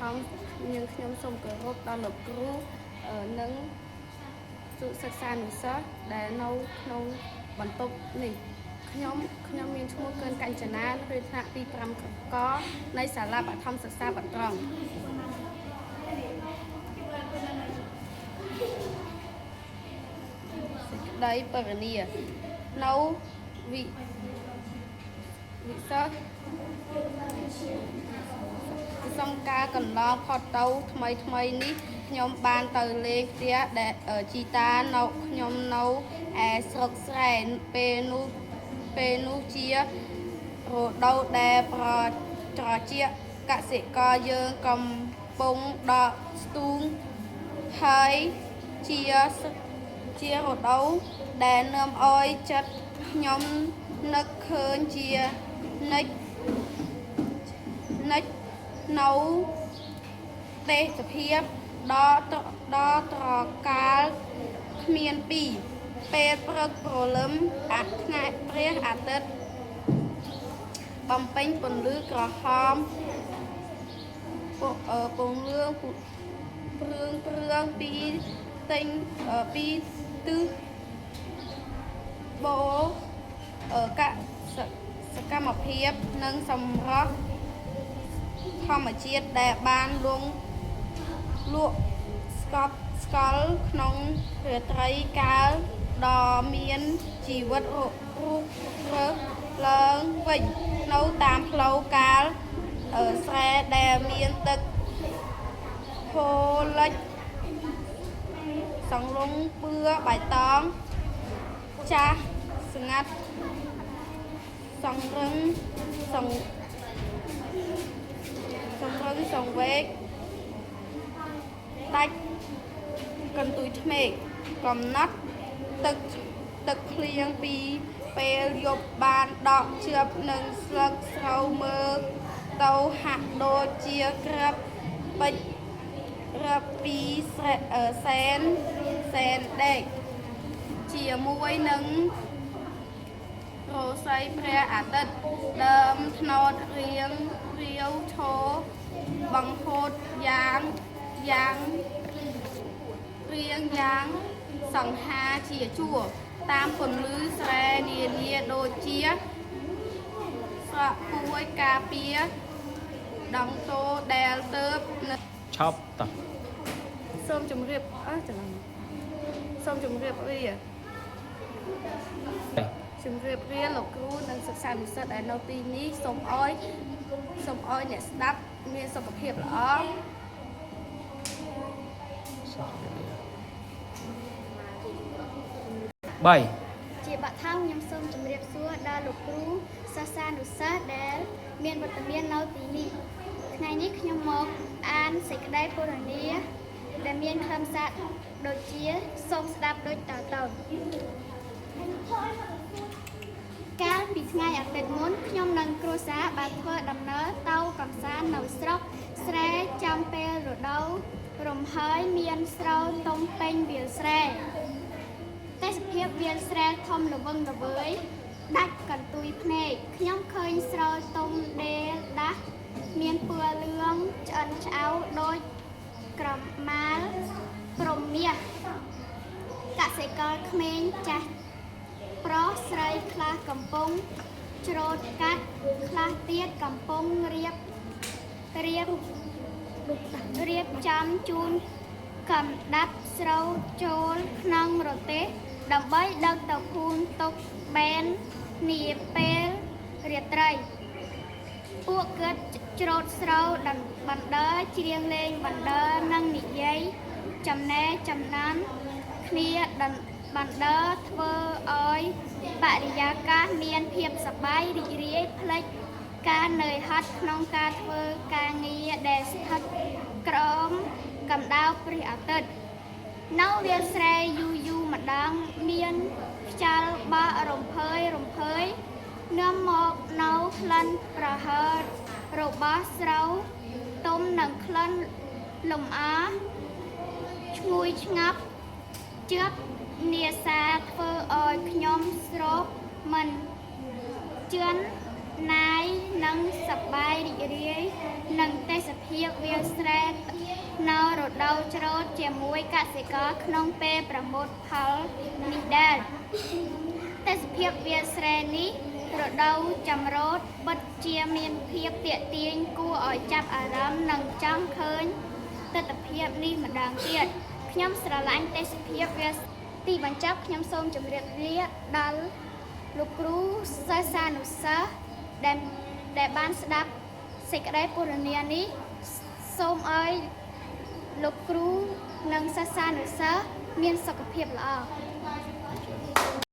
នាងខ្ញុំសូមគោរពដល់លោកគ្រូនិងសុសិក្សានុសិស្សដែលនៅក្នុងបន្ទប់នេះខ្ញុំខ្ញុំមានឈ្មោះកើនកញ្ចនារៀនថ្នាក់ទី5កនៃសាលាបឋមសិក្សាបត្រង់សេចក្តីពរនានៅវិវិសិស្ស សង្ការកន្លងផុតទៅថ្មីថ្មីនេះខ្ញុំបានទៅលេងផ្ទះដែលជីតានៅខ្ញុំនៅឯស្រុកស្រែពេលនោះពេលនោះជារដូវដែលប្រត្រជាកសិករយើងកំពុងដកស្ទូងហើយជាជារដូវដែលនាំឲ្យចិត្តខ្ញុំនឹកឃើញជានិច្ចនិច្ចនៅទេសភាពដ៏ដ៏ត្រកាលគ្មានពីរពេលព្រឹកព្រលឹមអាថ្ងៃព្រះអាទិត្យបំពេញពន្លឺក្រហមពងលឿងព្រឿងព្រឿងពីទិញពីទិសបូកសកម្មភាពនិងសម្រស់ធម្មជាតិដែលបានលងលក់ស្កប់ស្កល់ក្នុងរាត្រីកាលដ៏មានជីវិតរូបរើសឡើងវិញនៅតាមផ្លូវកាលស្រែដែលមានទឹកហូរលិចសង្លងពឿបៃតងចាស់ស្ងាត់សង្រឹងសង្សង្រឹងសង្វេកដាច់កន្ទុយឆ្មេកកំណត់ទឹកទឹកភ្លៀងពីពេលយប់បានដកជឿបនិងស្លឹកស្រូវមើលទៅហាក់ដូចជាក្របពេជ្ររាប់ពីសែនសែនដេកជាមួយនឹងរស័យព្រះអាទិត្យដើមថ្នោតរៀងរាវឈរបង្ហូតយ៉ាងយ៉ាងរៀងយ៉ាងសង្ហាជាជួរតាមពន្លឺស្រែនានាដូចជាស្រក់ពួយការពារដងតោដែលទៅប ឈប់តោះ សូមជម្រាបអើច្រឡំសូមជម្រាបលាជម្រាបលាលោកគ្រូនិងសិស្សានុសិស្សដែលនៅទីនេះសូមអោយសូមអោយអ្នកស្ដាប់មានសុខភាពល្អ សូមជម្រាបលា3 ជាបឋមខ្ញុំសូមជម្រាបសួរដល់លោកគ្រូសិស្សានុសិស្សដែលមានវត្តមាននៅទីនេះថ្ងៃនេះខ្ញុំមកអានសេចក្តីពណ៌នាដែលមានខ្លឹមសារដូចជាសូមស្ដាប់ដូចតទៅកាលពីថ្ងៃអាទិត្យមុនខ្ញុំនិងគ្រួសារបានធ្វើដំណើរទៅកម្សាន្តនៅស្រុកស្រែចំពេលរដូវរំហើយមានស្រូវទុំពេញវាលស្រែ ទេសភាពវាលស្រែធំល្វឹងល្វើយដាច់កន្ទុយភ្នែកខ្ញុំឃើញស្រូវទុំដេលដាស់មានពណ៌លឿងឆ្អិនឆ្អៅដូចក្រមាលព្រំមាសកសិករក្មេងចាស់ប្រុសស្រីខ្លះកំពុងច្រូតកាត់ខ្លះទៀតកំពុងរៀបរៀបរៀបចំជូន កំដាប់ស្រូវចូលក្នុងរទេះដើម្បីដឹកទៅភូមិទុកបែននាពេលរាត្រី ពួកគាត់ច្រូតស្រូវដបណ្ដើច្រៀងលេងបណ្ដើនិងនិយាយចំណែចំណានគ្នាដបណ្ដើធ្វើឲ្យបរិយាកាសមានភាពសប្បាយរីករាយផ្លេចការនឿយហត់ក្នុងការធ្វើការងារដែលស្ថិតក្រោមកម្ដៅព្រះអាទិត្យ នៅវាលស្រែយូរយូរម្ដងមានខ្យល់បក់រំភើយរំភើយនាំមកនៅក្លិនប្រហើររបស់ស្រូវទុំនិងក្លិនលំអឈ្ងុយឆ្ងាប់ជឿបនាសាធ្វើឲ្យខ្ញុំស្រោបមិនជឿន ណាយនិងសប្បាយរីករាយនឹងទេសភាពវាលស្រែនៅរដូវច្រូតជាមួយកសិករក្នុងពេលប្រមូលផលនេះដែរទេសភាពវាលស្រែនេះរដូវចម្រូតពិតជាមានភាពទាក់ទាញគួរឲ្យចាប់អារម្មណ៍និងចង់ឃើញទិដ្ឋភាពនេះម្ដងទៀតខ្ញុំស្រឡាញ់ទេសភាពវាលទីបញ្ចប់ខ្ញុំសូមជម្រាបលាដល់ លោកគ្រូសិស្សានុសិស្សដែលដែលបានស្ដាប់សេចក្តីពរនានេះសូមឲ្យលោកគ្រូនិងសិស្សានុសិស្សមានសុខភាពល្អ។